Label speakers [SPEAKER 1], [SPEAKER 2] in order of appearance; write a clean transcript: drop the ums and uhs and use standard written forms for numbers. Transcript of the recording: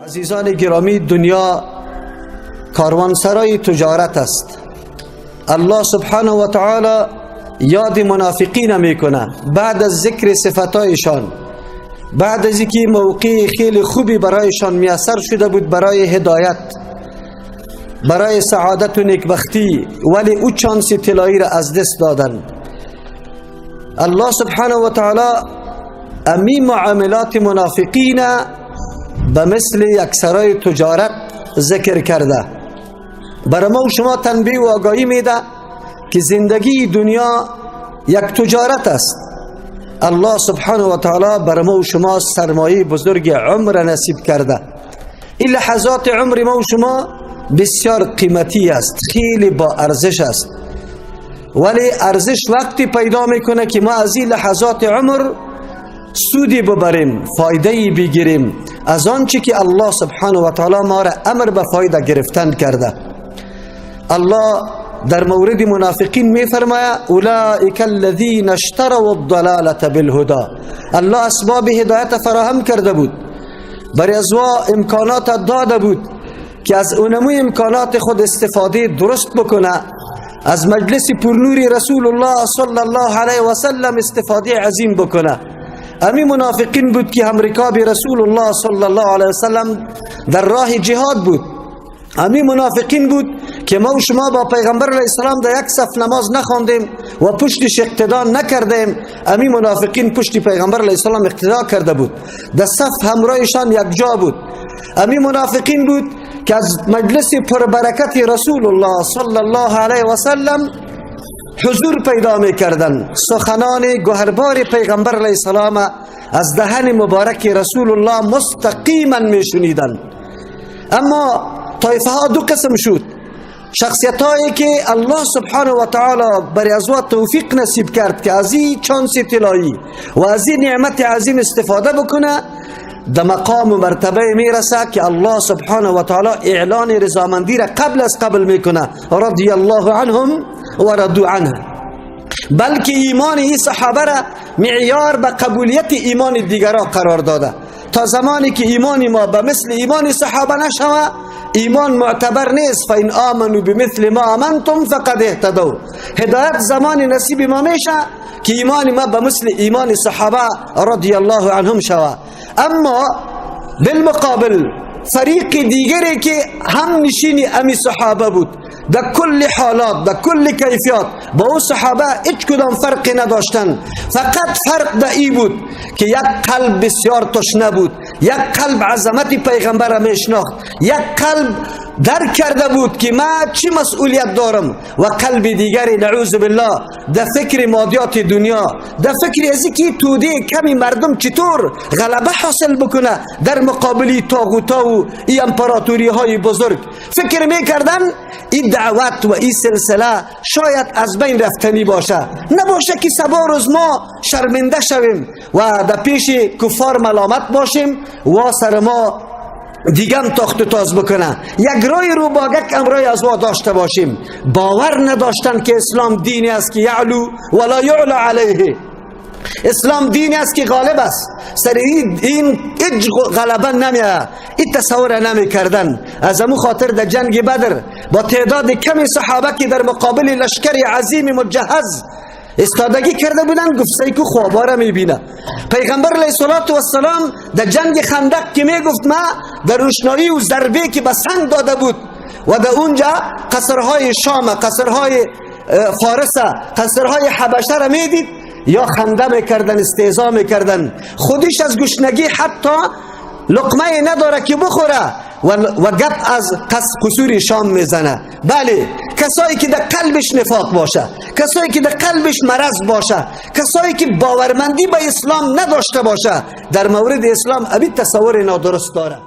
[SPEAKER 1] عزیزان گرامی، دنیا کاروانسرای تجارت است. الله سبحانه و تعالی یاد منافقین میکنه بعد از ذکر صفتایشان، بعد از اینکه موقع خیلی خوبی برایشان میسر شده بود برای هدایت، برای سعادت و نیکبختی، ولی او چانس طلایی را از دست دادن. الله سبحانه و تعالی امی معاملات منافقین به مثل یک سرای تجارت ذکر کرده. برای ما و شما تنبیه و آگاهی میده که زندگی دنیا یک تجارت است. الله سبحانه و تعالی بر ما و شما سرمایه بزرگ عمر نصیب کرده. این لحظات عمر ما و شما بسیار قیمتی است، خیلی با ارزش است، ولی ارزش وقتی پیدا میکنه که ما از این لحظات عمر سودی ببریم، فایده بگیریم از آنچه که الله سبحانه و تعالی ما را امر به فایده گرفتن کرده. الله در مورد منافقین میفرماید: اولئک الذین اشتروا الضلاله بالهدى. الله اسباب هدایت فراهم کرده بود، برای ازوا امکانات داده بود که از اونموی امکانات خود استفاده درست بکنه، از مجلس پرنور رسول الله صلی الله علیه و سلم استفاده عظیم بکنه. امی منافقین بود که همرکاب رسول الله صلی الله علیه و سلم در راه جهاد بود. امی منافقین بود که ما و شما با پیغمبر علیه السلام در یک صف نماز نخواندیم و پشتش اقتدا نکردیم. امی منافقین پشت پیغمبر علیه السلام اقتدا کرده بود، در صف همراهشان یک جا بود. امی منافقین بود که از مجلس پربرکت رسول الله صلی الله علیه و سلم حضور پیدا میکردن، سخنان گوهربار پیغمبر علیه السلام از دهن مبارک رسول الله مستقیما میشنیدن. اما طایفه ها دو قسم شد. شخصیت هایی که الله سبحانه و تعالی برای ازوا توفیق نصیب کرد که از این چانس طلایی و از این نعمت عظیم استفاده بکنه، در مقام و مرتبه میرسه که الله سبحانه و تعالی اعلان رضامندی را قبل از قبل میکنه: رضی الله عنهم و رضوا عنه. بلکه ایمان این صحابه را معیار به قبولیت ایمان دیگران قرار داده. تا زمانی که ایمان ما به مثل ایمان صحابه نشوه، ایمان معتبر نیست. فإن آمنوا بمثل ما آمنتم فقد اهتدوا. هدایت زمان نصیب ما میشه که ایمان ما به مثل ایمان صحابه رضی الله عنهم شوه. اما بالمقابل فریق دیگری که هم نشین امی صحابه بود، در کل حالات، در کل کیفیات با او صحابه هیچ کدام فرقی نداشتن، فقط فرق در ای بود که یک قلب بسیار تشنه بود، یک قلب عظمت پیغمبر میشناخت، یک قلب درک کرده بود که ما چی مسئولیت دارم، و قلب دیگری نعوذ بالله در فکر مادیات دنیا، در فکر از که توده کمی مردم چطور غلبه حاصل بکنه در مقابل طاغوتا و ای امپراتوری های بزرگ فکر میکردن. این دعوت و این سلسله شاید از بین رفتنی باشه، نباشه که سبا روز ما شرمنده شویم و در پیش کفار ملامت باشیم و سر ما دیگم تاخت و تاز بکنه. یک رای رو با یک امرای از وا داشته باشیم. باور نداشتن که اسلام دینی است که یعلو ولا یعلا علیه، اسلام دینی است که غالب است، سر این هیچ غلبه نمیه. این تصور نمی کردن. از امو خاطر در جنگ بدر با تعداد کمی صحابه که در مقابل لشکر عظیم مجهز استادگی کرده بودن، گفت سیکو خواباره میبینه. پیغمبر علیه الصلاة والسلام در جنگ خندق که میگفت ما در روشنایی و ضربه که به سنگ داده بود و در اونجا قصرهای شام، قصرهای فارس، قصرهای حبشه را میدید، یا خنده میکردن، استهزا میکردن. خودش از گشنگی حتی لقمه نداره که بخوره و گپ از قصور شام میزنه. بله، کسایی که در قلبش نفاق باشه، کسایی که در قلبش مرض باشه، کسایی که باورمندی به اسلام نداشته باشه، در مورد اسلام ابی تصور نادرست داره.